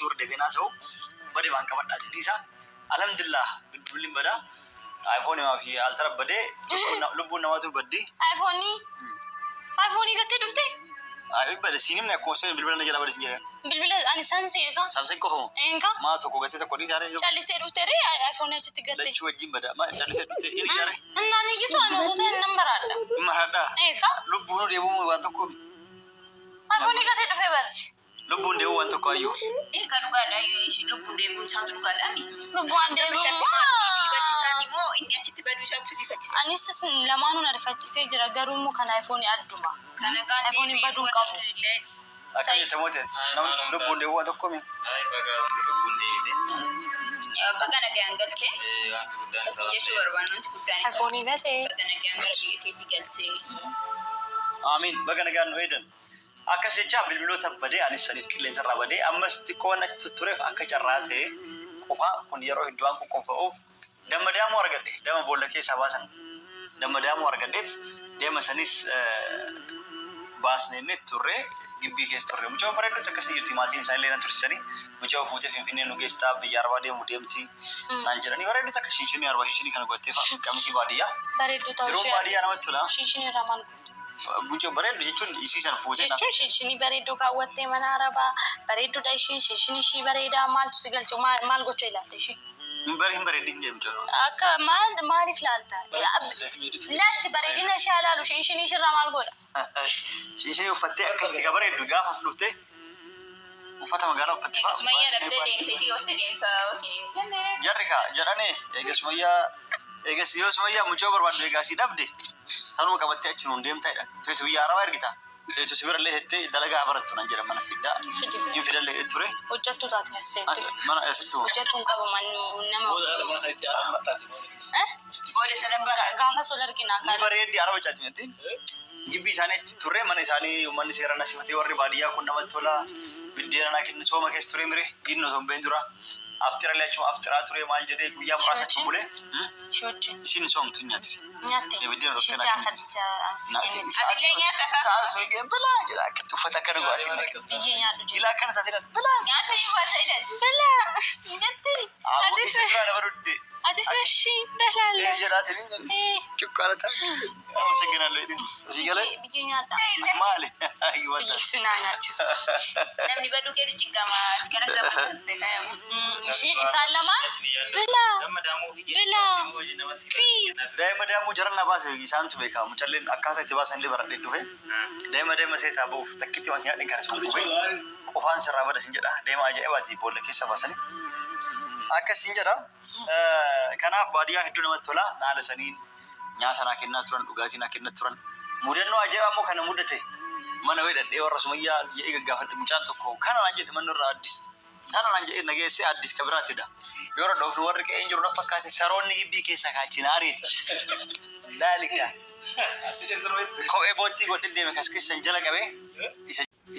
Achi warra deebiin haasa'u bade waan qabadhaati dhiisa. Alhamdulillah, bilbilli hin badaa. iPhone fi altara badee, lubbuun namaatu baddi. iPhone gattee dhufte? Ay, bade siin himne, akkuma seen bilbila na jala bade siin jedhan. Bilbila ani san seeka. Samsung qofamu. Enka. Maa tokko gattee tokko dhiisaa? Callistee dhuftee ree iPhone achitti gatte? Lachuu wajjin bada. Maa callisee dhuftee inni jaare? Innaan iyyitu ani osoo ta'e nan maraadha. Maraadhaa. Eeka. Lubbuun deemuu waan tokko. iPhone gattee dhufee bara. Lubbuun deemuu waan tokko ayyuu. Egaa dhugaadha, ishee lubbuun deemuun isaatu dhugaadha. Lubbuun deemuu Baduu isaati moo inni achitti baduu isaatu rifachiisa? Anis lamaanuu na rifachiisee jira, garuu immoo kan iPhone adduma. Kana kaan iPhone baduu qabu. Akka jette mooteet. Lubbuun deemuu waan tokko mi? Ay, baga lubbuun deebite. Baga nagaan galtee. Wanti guddaan Asii jechuu barbaannu wanti guddaan isa. iPhone gatee. Baga nagaan gara biyya keetii galtee. Amiin. Baga nagaan nu eedan. Akkas jecha bilbiloota badee anis saniif qilleensa irraa badee, ammas xiqqoo waan achi tuttureef akka carraa ta'e qofa kun yeroo hedduu waan qoqqoofa'uuf damma daamuu argadhe. Damma boolla keessaa baasan. Damma daamuu argadheet deema sanis baasne inni turre, gibbii keessa turre. Mucaa bareedduutti akkasii jirti, maatiin isaanii illee na tursisanii, mucaa fuutee Finfinnee nu geessaa, biyya arbaa deemu deemti naan jedhanii, bareedduutti akka shinshinii arbaa shinshinii kana godhattee fa'a qamisii baadiyyaa. Bareedduu ta'uu Yeroon ishee. baadiyyaa namatti tola. Shinshinii irraa maal gootu? Mucaa bareeddu jechuun isii sana fuutee Jechuun shinshinii bareedduu kaawwattee mana arabaa bareedduudha ishiin, shinshinii ishii bareedaa maaltu si galchu? Maal gocha ilaalte ishee? Hin bare, hin bareeddi hin jedhu mucaa. Akka maal maaliif laalta? Laatti bareedina ishee ilaalu, shinshinii ishirraa maal godha? Shinshinii uffattee akkasitti ka bareeddu gaafa as dhuftee uffata magaalaa uffattee fa'a. Sumayyaa dhabdee deemte, si qabattee deemta osoo hin jenne. Jarri kaa jedhanii eega Sumayyaa, eegas yoo Sumayyaa mucaa barbaaddu eegaa asii dhabde tanuma qabattee achi nuun deemtaa jedhan. Feetu biyya arabaa ergita. Feetu si birallee hettee dalagaa barattu nan jedhan, mana fiddaa. Fidi. Hin fidallee ture. Hojjettuu taate as seente. Mana asitti Hojjettuun qaba nama. Booda haadha mana kanatti amma taate booda. Eh? Booda sadaffaa. Gaafa sol argina. Ni bareeddi araba caati miti. Gibbii isaanii achi turre, mana isaanii uummanni seeraan asifatee, warri baadiyyaa kun namatti tola. Biddeena naa kennu, sooma keessa ture mire inni osoo hin beekin dura. Aftira illee achuma aftiraa ture, maal jedhee guyyaa muraasa achi bulee. Ishee wajjin. Isin soomtu nyaatise. Nyaatte. Biddeena dhuftee Ishee naa kennite. si Naa kennite. kennite. Atillee nyaata isaa. Sa'a osoo hin ga'in bilaa jedha, akkatti uffata akkana go'atiin naqe. Biyyee nyaadhu jedhe. Ilaa akkana taatee bilaa. Nyaata yoo baasa ilaati. Bilaa. Nyaatti. Aawwa Atis isa dura nama dudde. Atis ishii dalaalla. Ee jedhaatiin Eh. cuqqaala ta'a. Ameseginallo jedhin. Asii galee Biyyee nyaadha. maali? Biyyee sinaa nyaachisu. Namni baduu keetti cinqama. Ati kana gabaabsite kaayamu. Ishii isaan lamaan bilaa. Damma daamuu fi Bilaa. Fi. Daa'ima daamuu jaran na baase isaantu beeka. Mucalleen akkaataa itti baasan illee baradhee dhufe. Daa'ima daa'ima seetaa ba'uuf takkitti waan nyaadhin kana sun qubee qofaan sirraa bada sin jedha. Daa'ima ajaa'ibaati boolla keessa baasanii. Akkas sin jedha. Kanaaf baadiyyaa hedduu namatti tola. Haala saniin nyaata naa kennaa turan, dhugaatii naa kennaa turan. Mudannoo ajaa'ibaa immoo kana mudate. Mana wayii dhadhee warra Sumayyaa jedhee gaggaafadhe, mucaan tokko kana naan jedhe, manni irraa Addis. Kana naan jedhee nageessee Addis ka biraatidha. Yoo dhoofnu warri qe'een jiru na fakkaate, saroonni gibbii keessa kaachina ariiti. Laalika. Kophee boottii godhee deeme kas keessan jala qabee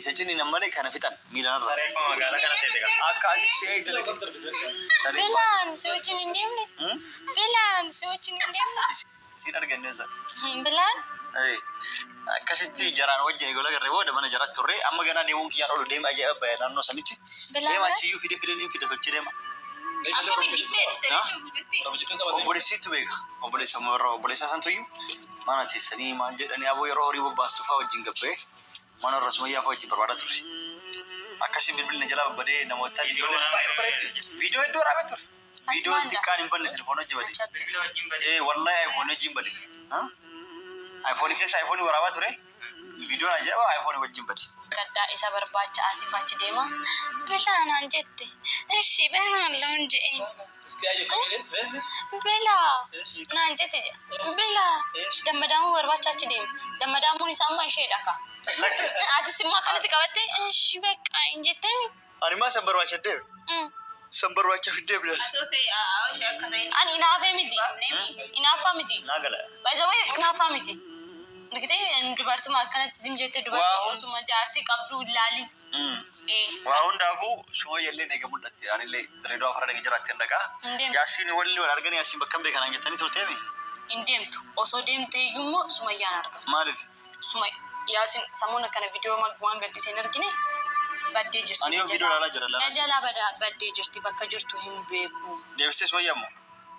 isa ciniinan malee kana fixan miilanarra. Saree magaalaa kana ta'e qaba. Akka asii si'ee dalage. Saree Bilaan si wajjin hin deemne. Bilaan si wajjin hin deemne. Siin arganne sana. Bilaan. Akkasitti jaraan wajjin eegala agarree booda mana jaratti turre, amma ganaa deemuun kiyyaan oolu deema ajaa'iba bahe naannoo sanitti. Bilaan. Deema achiyyuu fide fide inni fide tolchee deema. Akkamitti ishee dhuftee? Obboleessitu beeka. Obboleessa warra obboleessaa santuyyuu mana teessanii maal jedhanii aboo yeroo horii bobbaastu fa'aa wajjin gabbee mana warra Sumayyaa fa'aa wajjin barbaadaa turre. Akkasiin bilbilli na jalaa babbadee namoota viidiyoo hedduu waraabee ture. Viidiyoo xiqqaan hin banne, telefoona hojii bade. Bilbila wajjin badee. Ee wallahi, iPhone wajjin bade. iPhone keessa iPhone waraabaa ture. Viidiyoon ajaa'ibaa iPhone wajjin bade. Gaddaa isa barbaacha asiif achi deema. Bilaanaan jette. Ishi bilaan loon je'een. Bilaa naan jette jedha. Bilaa dammadaamuu barbaacha achi deema. Dammadaamuun isaa amma isheedha ka. Atis immoo akkanatti qabattee ishi beekaa hin jetteen. Ani maa san barbaacha deeme? San barbaacha fiddee bilan. Ani inaafee miti. Inaaffaa miti. Naa gala. By the way, inaaffaa miti. Argitee, dubartuma akkanatti zim jettee dubartii osuma jaartii qabdu ilaalin. Ee. Waa hundaafuu Sumayya illee eega mul'atte, anillee Dirreedawaa fara dhaqee jiraatti hin dhaqaa. Hin deemtu. Yaasiin walli wal arganii Yaasiin bakka hin beekanaan jettanii turteemi. Hin deemtu. Osoo deemtee iyyuu immoo Sumayyaan argatu. Maaliif? Suma Yaasin samuuna kana viidiyoo waan gaddisee hin argine. Baddee jirti. Ani yoo viidiyoo ilaalaa jira, ilaalaa Na jalaa baddee jirti, bakka jirtu hin beeku. Deebistee Sumayyaa immoo.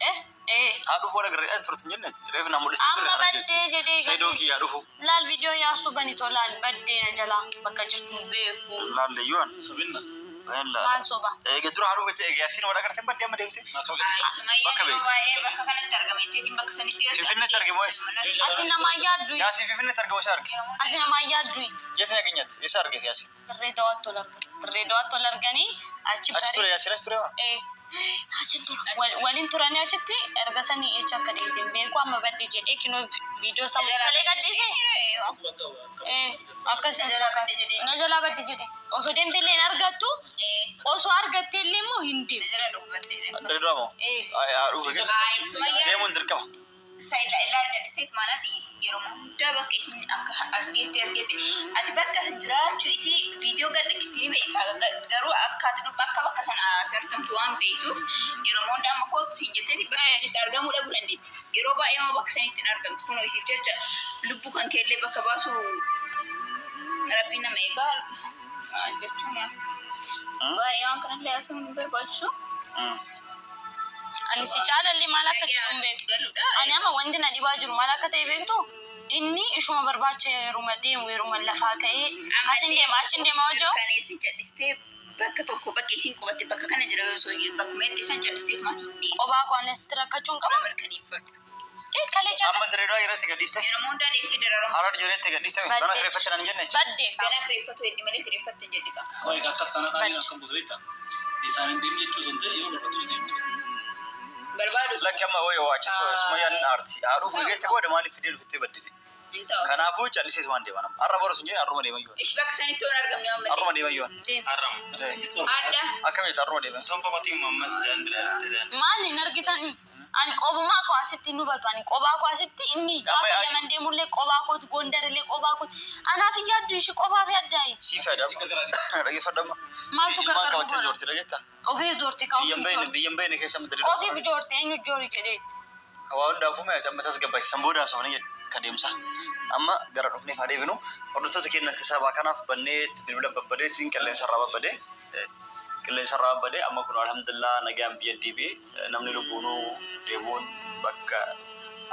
Eh eh. Haa dhufu, wal agarree turte hin jenneeti. Reef na mul'iste ture. Amma baddee jedhee. Saayidoo kiyyaa dhufu. Laal, viidiyoo yaasuu bani tolaan, baddee na jalaa, bakka jirtu hin beeku. Laalle iyyuu an. Sobinna. Maal soba? Eega dura haa dhufu jettee, eega yaasiin wal agartee baddee amma deebistee. Sumayyaan Bakka yeroo beeku. baay'ee bakka kanatti argama jetteetiin bakka sanitti Finfinneetti argamu eessa? Ati namaa yaaddu. Yaasiin Finfinneetti argamu isa arge. Ati namaa yaaddu. Yeet ni agenyaatti? Isa arge Yaasiin? Dirree Dawaatti ol argan. Dirree Dawaatti ol arganii achi. Achi ture Yaasiin, achi ture maa? Eh. Waliin turanii achitti erga sanii jecha akka deemte hin beeku, amma baddee jedhee kinoo viidiyoo isaa kalee qaccise. Eh, akkas na jalaa badde jedhee, osoo deemte illee hin argattu, osoo argatte illee immoo hin deemu. Dirree Dawaa moo? Eh. Haa dhufu jettee. Sumayyaan Deemuun dirqama. Ilaal, jallisteet maanaati, yeroo hundaa bakka isin akka as geette as geette, ati bakka san jiraachuu isii viidiyoo gad dhiqistee beekta, garuu akka ati akka bakka sana ati argamtu waan beektuuf yeroo hundaa amma kootu siin jetteeti bakka sanitti argamuu dhabuu dandeetti. Yeroo baay'ee immoo bakka sanitti hin argamtu. Kunoo isiif jecha lubbuu kan keellee bakka baasu rabbiin nama eegaa jechuun yaa. Baay'ee waan kanallee haasa'uun hin barbaachisu. Ani si caalallee maal akka jedhu hin beeku. Galuudha. Ani amma wanti na dhibaa jiru maal akka ta'e beektu? Inni ishuma barbaacha yeruma deemu, yeruma lafaa ka'ee asin deema, achin deema hojoo. Kan isin jal'istee bakka tokko, bakka isin qubatte, bakka kana jira yoo osoo bakka meetti isan jal'istee maal hin deemu. Qophaa koo ani asitti rakkachuu hin qabu. Mirkaneeffadhu. Kalee Amma caakas. Dirree Dawaa irratti gadhiiste. Yeroo hundaa deemtee dararamu. Harar jireetti gadhiiste. Mana kireeffatti naan jenne. Baddee qaba. Gana kireeffatu heddi malee kireeffatte hin jedhi qaba. Qoy, akkas taanaan ani akkam godhu beektaa? Isaan hin deemne jechuu osoo hin ta'in, yoo barbaadu deemne. Barbaadu. Lakki, amma wayii achitti Sumayyaan aarti. Haa dhufu jettee booda maaliif fidee dhuftee baddite? Hin ta'u. Kanaafuu callisees waan deeman. Har'a boru sun jee har'uma deeman yoo. Ishi bakka sanitti waan argamne waan Har'uma malee. deeman yoo. Har'amu. Adda. Akkam jettu, har'uma deeman? Tompa qotii ammas daandii dhaabattee daandii. Maal hin argitanii? Ani qobumaa koo asitti hin hubatu. Ani qophaa koo asitti inni gaafa Yaman deemullee qophaa kooti, Gondarillee qophaa kooti. Anaaf hin yaaddu, ishee qofaaf yaaddaayi. Si fayyadama. Dhaggeeffadhama. Maaltu Ilmaan gargar qabattee nu godha? joorti, dhageetta? Ofii joorti ka Biyyan ofiif beeyne, joorti. biyyan beeyne keessa mata. Ofiif joorti, eenyu joori jedhee. Waa hundaafuu mee amma tasgabbaasisan booda haasofne jedhe ka deemsa. Amma gara dhufneef haa deebinu. Hordoftoota keenya sabaa kanaaf bannee bilbila babbadee siin qilleensarraa babbadee, qilleensarraa babbadee, amma kun alhamdulillah nagaan biyya deebi'ee, namni lubbuunuu deemuun bakka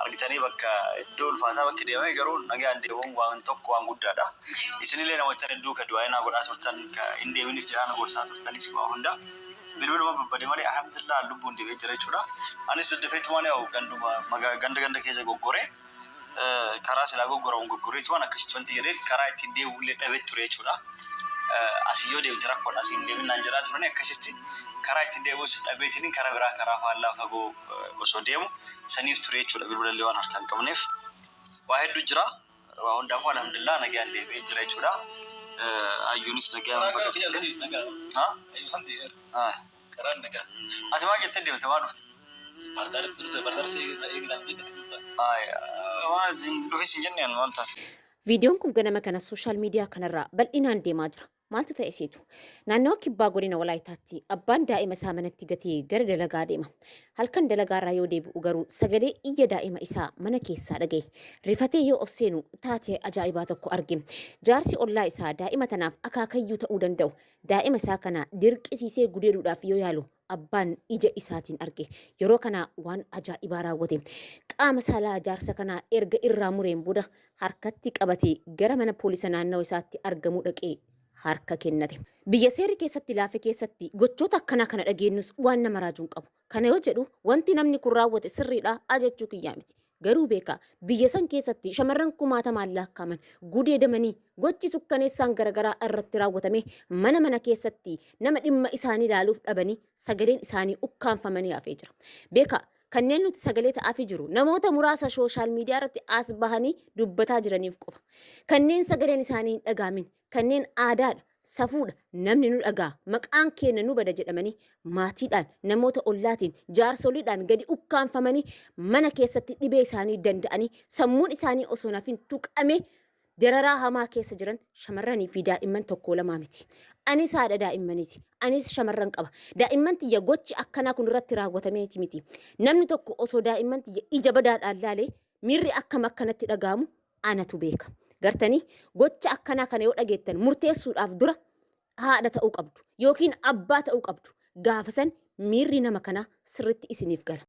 argitanii, bakka iddoo ulfaataa bakki deemame garuu nagaan deemuun waan tokko waan guddaadha. Isinillee namoota hedduu ka du'aa godhaa turtan, ka hin deeminis jedhaa na gorsaa turtanis, waa hunda bilbiluma babbadee malee alhamdulillah lubbuun deebi'ee jira jechuudha. Anis daddafeetumaan yaa'u ganduma ganda ganda keessa goggoree, karaa silaa goggoramu goggoreetumaan akkasitti wanti jedhee karaa ittiin deebi'ullee dhabee ture jechuudha. Asii yoo deemte rakkoodha, asii hin deemin naan jedhaa turani, akkasitti karaa ittiin deebi'us dhabeetiin karaa biraa, karaa faallaa fagoo osoo deemu saniif ture jechuudha, bilbilallee waan harkaa hin qabneef. Waa hedduu jira. Waa hundaafuu alhamdulillah nagaan deebi'ee jira jechuudha. Ayyuunis nagaan bakka turte. Nagaa. Ha? Karaan nagaa. Ati maal jettee deemte, maal dhufte? Bardaar eegdaan jennee. Maal dhufis hin jenneen, maal taate? Viidiyoon kun ganama kana social media kanarraa bal'inaan deemaa jira. Maaltu ta'e seetu? Naannawa kibbaa godina Walaayitaatti abbaan daa'ima isaa manatti gatee gara dalagaa deema. Halkan dalagaarraa yoo deebi'u garuu sagalee iyya daa'ima isaa mana keessaa dhagaye. Rifatee yoo of seenu taatee ajaa'ibaa tokko arge. Jaarsi ollaa isaa daa'ima tanaaf akaakayyuu ta'uu danda'u. Daa'ima isaa kana dirqisiisee gudeeduudhaaf yoo yaalu abbaan ija isaatiin arge. Yeroo kana waan ajaa'ibaa raawwate. Qaama saalaa jaarsa kanaa erga irraa mureen booda harkatti qabatee gara mana poolisa naannawa isaatti argamuu dhaqee harka kennate. Biyya seerri keessatti laafe keessatti gochoota akkanaa kana dhageenyus waan nama raajuun qabu. Kana yoo jedhu wanti namni kun raawwate sirriidha jechuu kiyyaa miti. Garuu beekaa, biyya san keessatti shamarran kumaatamaan lakkaa'aman gudeedamanii, gochi sukkaneessaan garaagaraa irratti raawwatame, mana mana keessatti nama dhimma isaanii ilaaluuf dhabanii, sagaleen isaanii ukkaanfamanii hafee jira. Beekaa, kanneen nuti sagalee ta'aafii jiru namoota muraasa social media irratti as bahanii dubbataa jiraniif qofa. Kanneen sagaleen isaanii hin dhagaamin, kanneen aadaadha, safuudha, namni nu dhagaa, maqaan keenya nu bada jedhamanii maatiidhaan, namoota ollaatiin, jaarsoliidhaan gadi ukkaanfamanii, mana keessatti dhibee isaanii danda'anii, sammuun isaanii osoo nafin tuqame dararaa hamaa keessa jiran shamarranii fi daa'imman tokko lamaa miti. Anis haadha daa'immaniiti. Anis shamarran qaba. Daa'imman tiyya gochi akkanaa kun irratti raawwatameeti miti. Namni tokko osoo daa'imman tiyya ija badaadhaan laalee miirri akkam akkanatti dhaga'amu anatu beeka. Gartanii, gocha akkanaa kana yoo dhageettan murteessuudhaaf dura haadha ta'uu qabdu yookiin abbaa ta'uu qabdu. Gaafa san miirri nama kanaa sirritti isiniif gala.